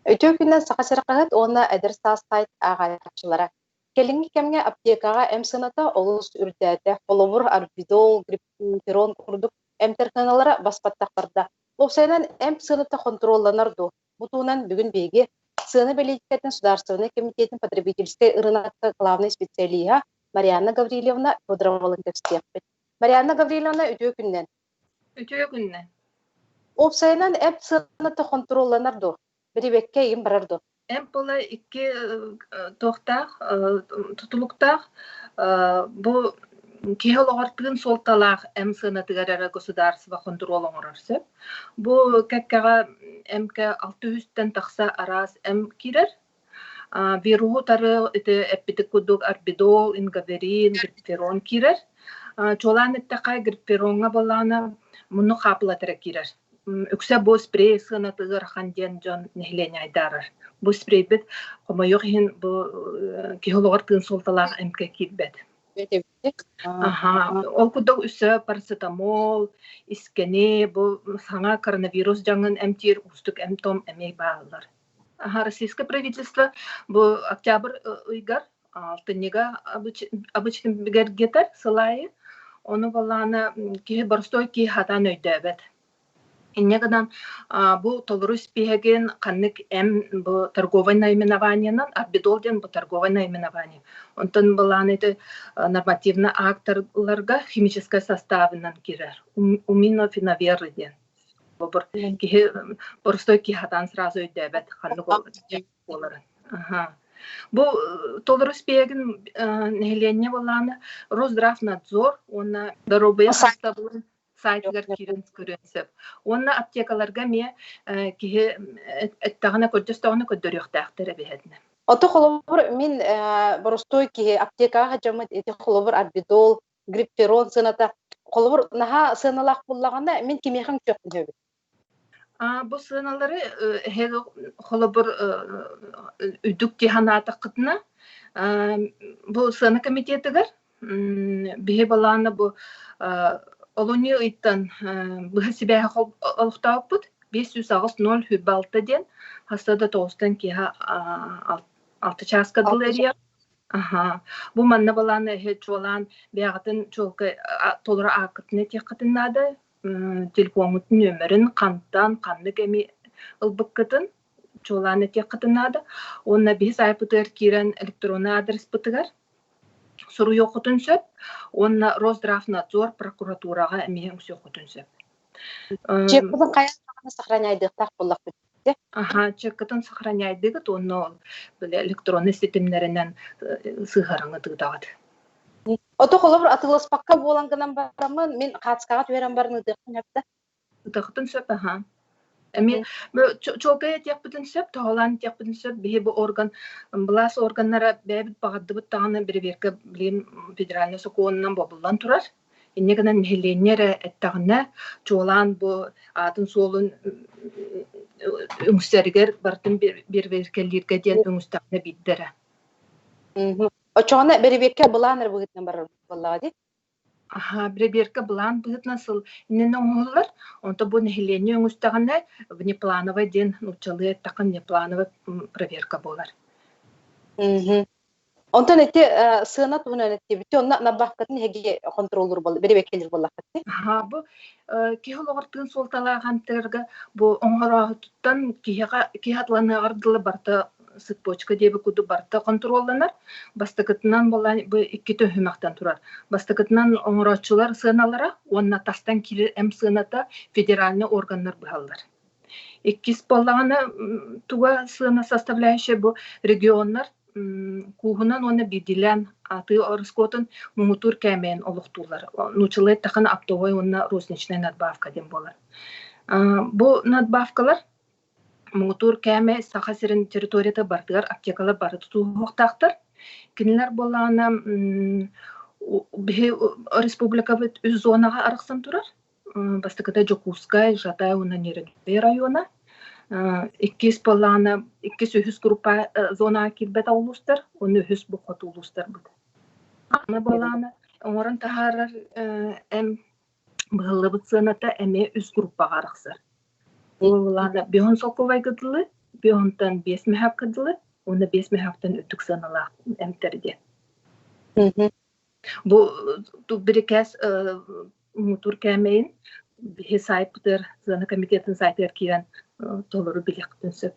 Үтүө күнүнэн Саха сирэ хаһыат уонна Эдэр саас сайт ааҕааччылара. Кэлиҥҥи кэмҥэ аптекаҕа эм сыаната олус үрдээтэ. Холобур, Арбидол, Гриппферон курдук эмтэр сыаналара бас-баттах барда. Уопсайынан, эмп сыаната хонтуруолланар дуо? Бу туһунан бүгүн биһиги Сыана бэлиитикэтин судаарыстыбаннай кэмитиэтин потребительскай ырыынакка главнай специалиһа Марианна Гаврильевна Федоровалыын кэпсэтиэхпит. Марианна Гаврильевна, үтүө күнүнэн! Үтүө күнүнэн! Уопсайынан эмп сыаната хонтуруолланар дуо? Бирибэккэ игин барар дуо? Эмп була икки туохтаах, тутулуктаах. Бу киһи олоҕор тыын суолталаах эм сыанатыгар эрэ государство хонтуруол оҥорор сөп. Бу кэккэҕэ эмкэ алта үстэн тахса араас эм киирэр. Вируһу утары ити эппитик курдук арбидол, ингаверин, гриппферон киирэр. Чуолаан эттэххэ, гриппфероҥҥа буоллаҕына муннук хаапылата эрэ киирэр. Үксэ бу спрей сыаната ыарахан диэн дьон нэһилиэнньэ айдаарар. Бу спрейбит хомойуох иһин бу киһи олоҕор тыын суолталаах эмкэ киирбэт. Аха, ол курдук өссө парацетамол, искэни, бу саҥа коронавирус дьаҥын эмтиир уустук эм-том эмиэ бааллар. Российское правительство бу октябрь ыйгар алтынньыга обычно бигэргэтэр сыл аайы. Ону балаана киһи боростуой киһи хатаан өйдөөбөт. Инньэ гынан бу толору испииһэгин ханнык эм бу торговай наименованиенан Арбидол диэн бу торговай наименование. Онтон былаан ити нормативно акторларга химическай составынан киирэр. Уминофеноверы диэн. Бобур киһи боростой киһи хатаан сразу өйдөөбөт ханнык буоларын. Аха. Бу толору испииһэгин нэһилиэнньэ буоллаҕына Росздравнадзор уонна доруобуйа харыстабылын сайтыгар киирэн көрүөн сөп. Уонна аптекаларга эмиэ киһи эттэҕинэ көрдөстөҕүнэ көрдөрүөхтээхтэр эбиһэтинэ. Ото холобур мин боростуой киһи аптекаҕа сылдьаммыт ити холобур арбидол, гриппферон сыаната холобур наһаа сыаналаах буоллаҕына мин кимиэхэ үҥсүөхпүн сөбүй? Бу сыаналары эһиги холобур үрдүк дии санаатаххытына бу сыана комитетыгар биһи балаана бу олунньу ыйтан быһа сибээһи олохтообуппут 508 0 6 диэн хаста да тоҕустан киэһэ алта чааска дылы эрийэҕит. Аһаа. Бу манна балаана эһи чуолаан бэйэҕитин чуолкай толору ааккытын этиэххитин наада, телефоҥҥутун нүөмэрин, хантан, ханнык эми ылбыккытын чуолаан этиэххитин наада. Уонна биһи саайпытыгар киирэн электроннай аадырыспытыгар суруйуоххутун сөп уонна Росздравнадзор прокуратураҕа эмиэ үҥсүөххүтүн сөп. Чекпытын хайаан даҕаны сохраняйдыахтаах буоллахпыт дии. Аһаа, чеккытын сохраняйдыгыт уонна ол били электроннай ситимнэринэн сыһыараҥҥыт ыытаҕыт. Ото холобур атыыласпакка буолан гынан бараммын мин хаацкаҕа түһэрэн баран ыытыахпын сөп да? Ытахытын сөп аһаа. Эмиэ чуолкай этиэхпитин сөп, тоһолаан этиэхпитин сөп. Биһи бу орган, былаас органнара бэйэбит баҕардыбыт даҕаны бэрэбиэркэ билигин федеральнай сокуонунан бобуллан турар. Инньэ гынан нэһилиэнньэ эрэ эттэҕинэ, чуолаан бу аатын-суолун үҥсэригэр барытын бэрэбиэркэлииргэ диэн үҥүстэҕинэ биирдэ эрэ. Оччоҕуна бэрэбиэркэ былаан эрэ быһыытынан барар буоллаҕа дии? Аһаа, бэрэбиэркэ былаан быһыытынан сыл иннинэ оҥоһуллар. Онто бу нэһилиэнньэ үҥүстэҕинэ внеплановай диэн нууччалыы эттэххэ внеплановай проверка буолар. Онтон ити сыана туһунан эттибит. Онно надбавкатын эһиги хонтуруоллуур буол бэрэбиэркэлиир буоллаххыт дии? Аһаа, бу киһи олоҕор тыын суолталаах эмтэргэ бу оҥорооһутуттан киһиэхэ киһи атланыаҕар дылы барыта цепочка диэбит курдук барыта хонтуруолланар. Бастакытынан буоллаан бу икки түһүмэхтэн турар. Бастакытынан оҥорооччулар сыаналара уонна тастан киирэр эм сыаната федеральнай органнар быһаллар. Иккис буоллаҕына туга сыана составляющая бу регионнар кууһунан уонна биирдиилээн атыы ороскуотун муҥутуур кээмэйин олохтууллар. Нууччалыы эттэххинэ оптовой уонна розничная надбавка диэн буолар. Бу надбавкалар муҥутуур кээмэй Саха сирин территорията барытыгар аптекалар бары тутуһуохтаахтар. Кинилэр буоллаҕына биһи республикабыт үс зонаҕа арахсан турар. Бастакыта Дьокуускай, Жатай уонна Нерюнгри района. Иккис буоллаҕына иккис үһүс группа зонаҕа киирбэтэх улуустар, уонна үһүс бу хоту улуустарбыт. Аны буоллаҕына оҥорон таһаарар эм быһыллыбыт сыаната эмиэ үс группаҕа арахсар. Ол буоллаҕына биһон солкуобайга дылы. Бионтан 5 мөһөөккө дылы уонна 5 мөһөөктөн үрдүк сыаналаах эмтэр диэн. Бу бирикээс муҥутуур кээмэйин биһи саайпытыгар сыана комитетын сайтыгар киирэн толору билиэхпитин сөп.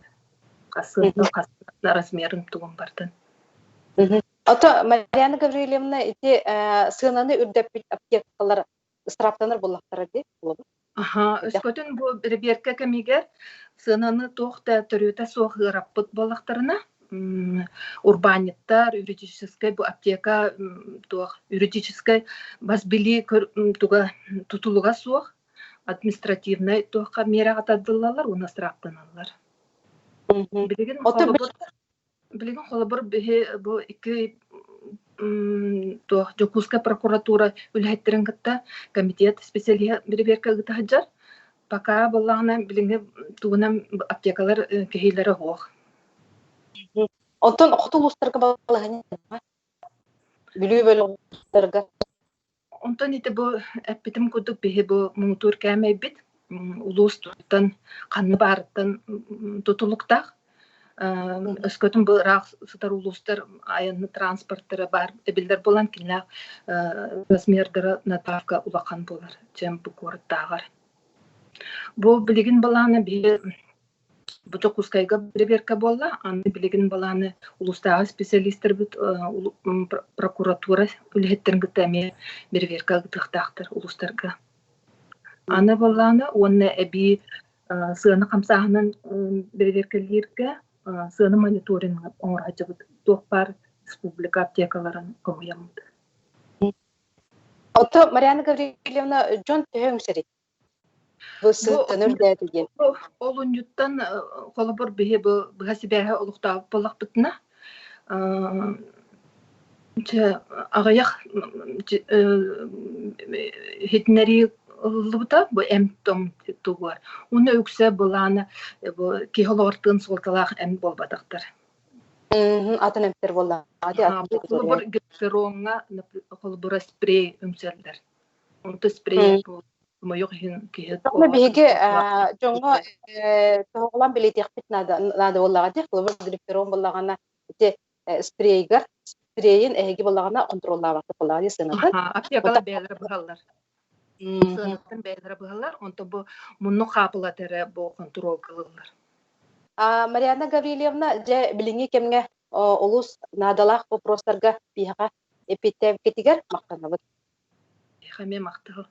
Хас сыантан хас размерын тугун бартын. Ото Марьяна Гаврильевна ити сыананы үрдэппит аптекалар ыстырааптанар буоллахтара дии буолабыт. Аха, өскөтүн бу бэрэбиэркэ кэмигэр сыананы туох да төрүөтэ суох ыараппыт буоллахтарына, урбаанньыттар, юридическай бу аптека туох юридическай бас билии туга тутулуга суох административнай туохха миэрэҕэ тардыллаллар уонна ыстырааптаналлар. Билигин холобур Билигин холобур биһи бу икки туох Дьокуускай прокуратура үлэһиттэрин кытта комитет специалиһа бэрэбиэркэ ыыта сылдьар. Пока буоллаҕына билиҥҥи тугунан аптекалар кэһиилэрэ суох. Онтон хоту улуустарга балаһыанньа Бүлүү бөлөҕүттэргэ Онтон ити бу эппитим курдук биһи бу муҥутуур кээмэйбит улуус туттан ханна баарыттан тутулуктаах. Өскөтүн бу ыраах сытар улуустар айанны транспорттара баар эбиллэр буолан кинилээх размердара надбавка улахан буолар чем бу куораттааҕар. Бу билигин былаана биһи Бу Дьокуускайга бэрэбиэркэ буолла. Аны билигин балааны улуустааҕы специалистарбыт прокуратура үлэһиттэрин кытта эмиэ бэрэбиэркэ ыытыахтаахтар улуустарга. Аны буоллаҕына уонна эбии сыана хамсааһынын бэрэбиэркэлииргэ сыана мониторинг оҥоро сылдьабыт. Туох баар республика аптекаларын хомуйаммыт. Оттон Марианна Гаврильевна дьон төһө үҥсэрий? Бу Бу сыана үрдээтэ диэн. Олунньуттан холобур биһи бу быһа сибээһи олохтообут буоллахпытына, чэ аҕыйах иһитиннэрии ылыллыбыта бу эмп-том тугуар. Уонна үксэ былаана бу киһи олоҕор тыын суолталаах эмп буолбатахтар. Атын эмтэр буоллаҕа дии, атын Бу холобур гипфероҥҥа холобура спрей үҥсэллэр. Онто спрей хомойуох иһин киһи Онно биһиги дьоҥҥо тоһоҕолоон бэлиэтиэхпит наада наада буоллаҕа дии. Холобур, грипперон буоллаҕына ити спрейгар спрейин эһиги буоллаҕына хонтуруоллаабакка буоллаҕа дии сыанатын. Аптекалар бэйэлэрэ быһаллар. Сыанаттан бэйэлэрэ быһаллар, онто бу муннук хаапылата эрэ бу хонтуруолга ылыллар. Марианна Гаврильевна, дьэ билиҥҥи кэмҥэ олус наадалаах боппуруостарга биһиэхэ эппиэттээбиккитигэр махтанабыт. Эмиэ махтал.